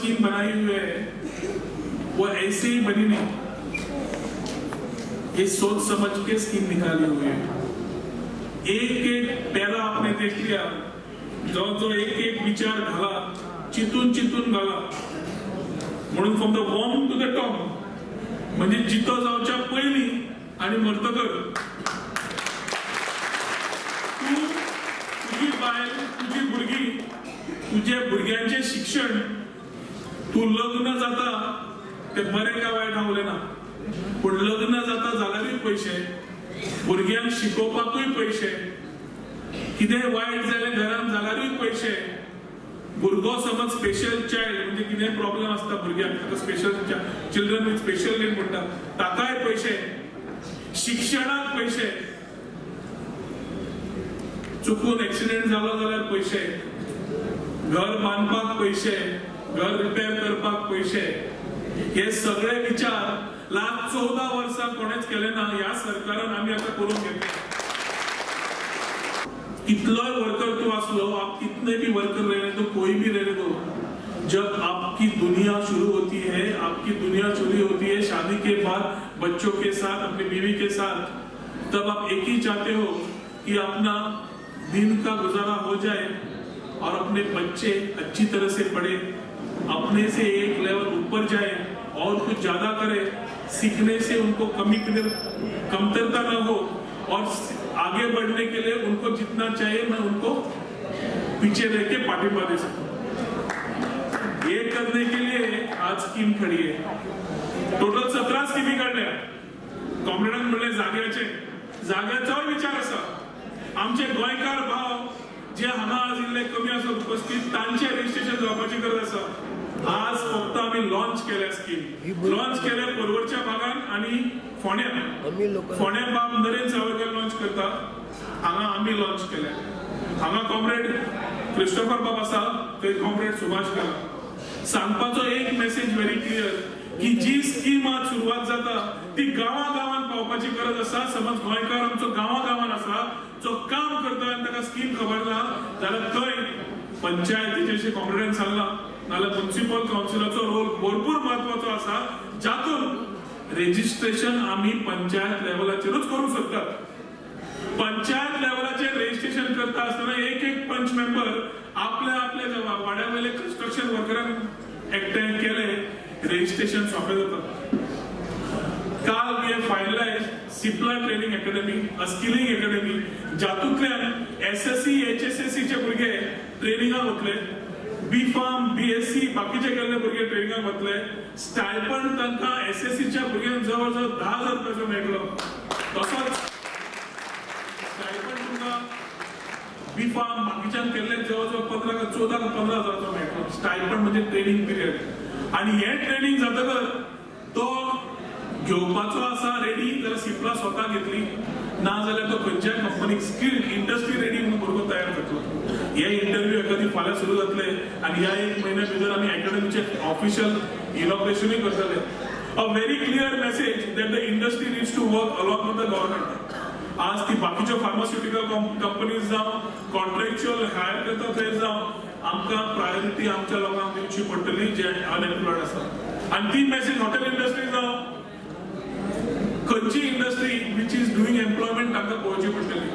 Scheme बनाई हुई है वो ऐसे ही बनी नहीं, ये सोच समझ के स्कीम निकाली हुई है। एक एक पहला आपने देख लिया, जो जो एक एक विचार घाला, चितून चितून घाला, म्हणून from the womb to the tomb म्हणजे जितो जावच्या पयलीं आनी मरतकर तूं, तुजी बायल, तुजी भुरगीं, तुजे भुरग्यांचें शिक्षण, तूं लग्न जाता ते बरें काय वायट हांव उलयना, पूण लग्न जाता जाल्यारूय पयशे, भुरग्यांक शिकोवपाकूय पयशे, कितेंय वायट जालें घरान जाल्यारूय पयशे। भुरगो समज स्पेशल चायल्ड म्हणजे कितेंय प्रॉब्लम आसता भुरग्यांक, ताका special children with special need म्हणटा, ताकाय पयशे, शिक्षणाक पयशे, चुकून एक्सिडेंट जालो जाल्यार पयशे, घर बांदपाक पयशे, घर रिपेर करपाक पयशे। हे सगळे विचार लास्ट 14 वर्सां कोणेच केले ना, ह्या सरकारान आमी आतां करून घेतले। कितलोय वर्कर तू आसलो, आप कितने भी वर्कर रहने दो, कोई भी रहने दो, जब आपकी दुनिया शुरू होती है, आपकी दुनिया शुरू होती है शादी के बाद बच्चों के साथ, अपनी बीवी के साथ, तब आप एक ही चाहते हो कि अपना दिन का गुजारा हो जाए और अपने बच्चे अच्छी तरह से पढ़े, अपने से एक लेवल ऊपर जाए और कुछ ज्यादा करे, सीखने से उनको कमी कमतरता ना हो और आगे बढ़ने के लिए उनको जितना चाहिए मैं उनको पीछे रह के पाठिंबा दे सकूं। ये करने के लिए आज स्कीम खड़ी है। टोटल 17 स्किमी काडल्या। कॉम्रेडान म्हणलें जाग्याचे, जाग्याचोय विचार आसा। आमचे गोंयकार भाव जे हांगा आज इल्ले कमी आसा उपस्थित, तांचे रजिस्ट्रेशन जावपाची गरज आसा। आज फक्त आमी लॉन्च केल्या स्कीम, लॉन्च केल्या परवरच्या भागान आनी फोंड्या, फोंड्या बाब नरेंद्र सावयकर लॉन्च करता, हांगा आमी लॉन्च केल्या। हांगा कॉम्रेड क्रिस्टोफर बाब आसा, थंय कॉम्रेड सुभाष गाला। सांगपाचो एक मेसेज व्हेरी क्लियर की जी स्कीम आज सुरवात जाता ती गांवा गांवान पावपाची गरज आसा। समज गोंयकार आमचो गांवा गांवान आसा जो काम करता आनी ताका स्कीम खबर ना जाल्यार थंय पंचायतीचे अशें कॉम्रेडान सांगलां, नाल्यार म्युनिसिपल कावन्सिलाचो रोल भरपूर म्हत्वाचो आसा, जातून रजिस्ट्रेशन आमी पंचायत लेवलाचेरूच करूंक शकतात। पंचायत लेवलाचेर रजिस्ट्रेशन करता आसतना एक एक पंच मेंबर आपल्या आपल्या वाड्या वयले कन्स्ट्रक्शन वर्करांक एकठांय केले, रजिस्ट्रेशन सोंपें जाता। काल we have finalise Cipla training academy, a skilling academy, जातूंतल्यान SSC HSSC चे भुरगे ट्रेनिंगाक वतले, बी फार्म BSc बाकीचे केल्ले भुरगे ट्रेनिंगाक वतले। स्टायपंड तांकां SSCच्या भुरग्यांक जवळ जवळ 10,000 रुपयाचो मेळटलो। तसोच स्टायपंड तुमकां बी फार्म बाकीच्यान केल्ले जवळ जवळ 15 14 15 हजाराचो मेळटलो स्टायपंड, म्हणजे ट्रेनिंग पिरियड। आनी हें ट्रेनिंग जातकर तो घेवपाचो आसा रेडी जाल्यार सिप्ला स्वता घेतली, ना जाल्यार तो खंयच्याय कंपनीक स्किल्ड इंडस्ट्री रेडी म्हणून भुरगो तयार जातलो। हे इंटरव्यू एखादी फाल्यां सुरू जातले आनी ह्या एक म्हयन्या भितर आमी एकेडमीचे ऑफिशियल इनॉग्रेशनूय करतले। A very clear message that the industry needs to work along with the government. आज ती बाकीच्यो फार्मास्युटिकल कंपनीज जावं, कॉन्ट्रॅक्च्युअल हायर करता थंय जावं, आमकां प्रायोरिटी आमच्या लोकांक दिवची पडटली जे अनएम्प्लॉयड आसा। आनी ती मॅसेज हॉटेल इंडस्ट्री जावं, खंयची industry which is doing employment तांकां पळोवची पडटली।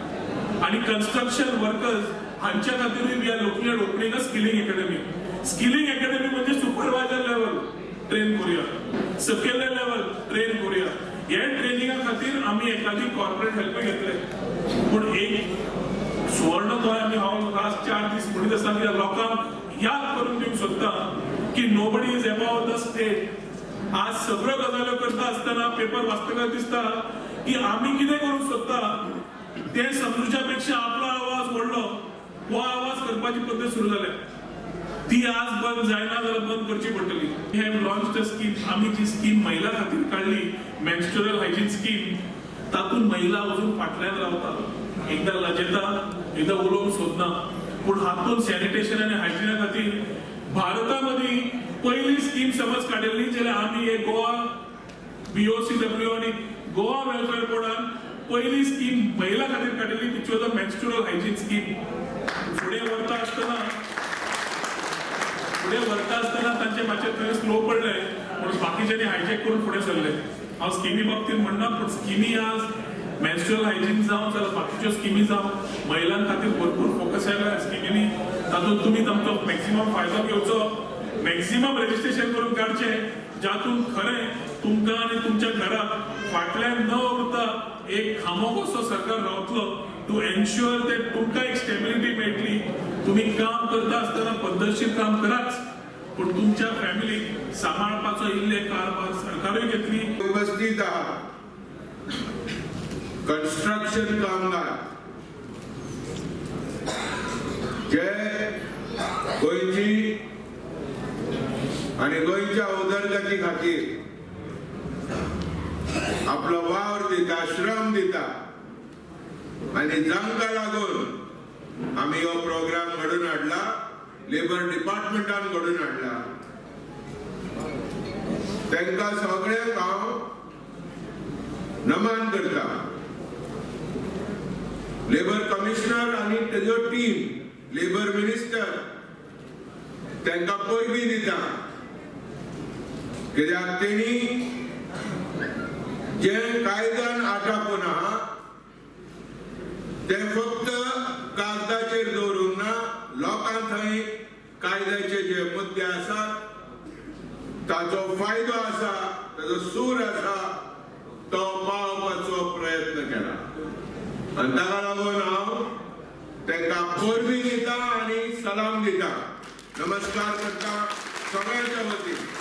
आनी कन्स्ट्रक्शन वर्कर्स हांच्या खातीरूय we are looking at opening a skilling academy. Skilling academy म्हणजे सुपरवायझर लेवल ट्रेन करूया, सकयले लेवल ट्रेन करूया। हे ट्रेनिंगा खातीर आमी एखादी कॉर्पोरेट हेल्प घेतले, पूण एक सुवर्ण गोंय आमी हांव लास्ट 4 दीस म्हणीत आसा की लोकांक याद करून दिवंक सोदता की nobody is above the state. आज सगळ्यो गजाल्यो करता आसतना पेपर वाचतकच दिसता की आमी कितें करूंक सोदता तें समजुच्या पेक्षा आपलो आवाज व्हडलो, हो आवाज करपाची पद्दत सुरू जाल्या, ती आज बंद जायना जाल्यार बंद करची पडटली। हे लॉन्च स्कीम, आमी जी स्कीम महिला खातीर काडली मेन्स्ट्रुअल हायजीन स्कीम, तातूंत महिला अजून फाटल्यान रावता, एकदां लजेता, एकदां उलोवंक सोदना, पूण हातूंत सॅनिटेशन आनी हायजिना खातीर भारता मदीं पयली स्कीम समज काडिल्ली जाल्यार आमी हे गोवा BOCW आनी गोवा वेलफेअर बोर्डान पयली स्कीम महिला खातीर काडिल्ली, which was a menstrual hygiene scheme. फुडें व्हरता आसतना तांचे मातशें स्लो पडले म्हणून बाकीच्यांनी हायजॅक करून फुडें सरले. हांव स्किमी बाबतींत म्हणना, पूण स्किमी आज मेन्स्ट्रुअल हायजीन जावं जाल्यार बाकीच्यो स्किमी जावं महिलां खातीर भरपूर फोकस आयला स्किमींनी. तातूंत तुमी तांचो मॅक्सिमम फायदो घेवचो, मॅक्सिमम रजिस्ट्रेशन करून काडचें, जातूंत खरें तुमकां आनी तुमच्या घराक फाटल्यान न उरता एक खांबो कसो सरकार रावतलो टू एन्श्युअर that तुमकां एक स्टेबिलिटी मेळटली. तुमी काम करता आसतना पद्दतशीर काम कराच, पूण तुमच्या फॅमिलीक सांबाळपाचो इल्ले कारभार सरकारूय घेतली. उपस्थित आहात कन्स्ट्रक्शन कामगार जे गोंयची आनी गोंयच्या उदरगती खातीर आपलो वावर दिता, श्रम दिता आनी जांकां लागून आमी हो प्रोग्राम घडोवन हाडला, लेबर डिपार्टमेंटान घडोवन हाडला, तांकां सगळ्यांक हांव नमन करता. लेबर कमिशनर आनी तेजो टीम, लेबर मिनिस्टर, तांकां परबी दिता, कित्याक तेणी जे कायद्यान आटापून आहा ते फक्त कागदाचेर दवरूंक ना, लोकां थंय कायद्याचे जे मुद्दे आसात ताचो फायदो आसा, ताचो सूर आसा, तो पावपाचो प्रयत्न केला. आनी ताका लागून हांव तांकां परबी दिता आनी सलाम दिता, नमस्कार करता सगळ्यांच्या वतीन.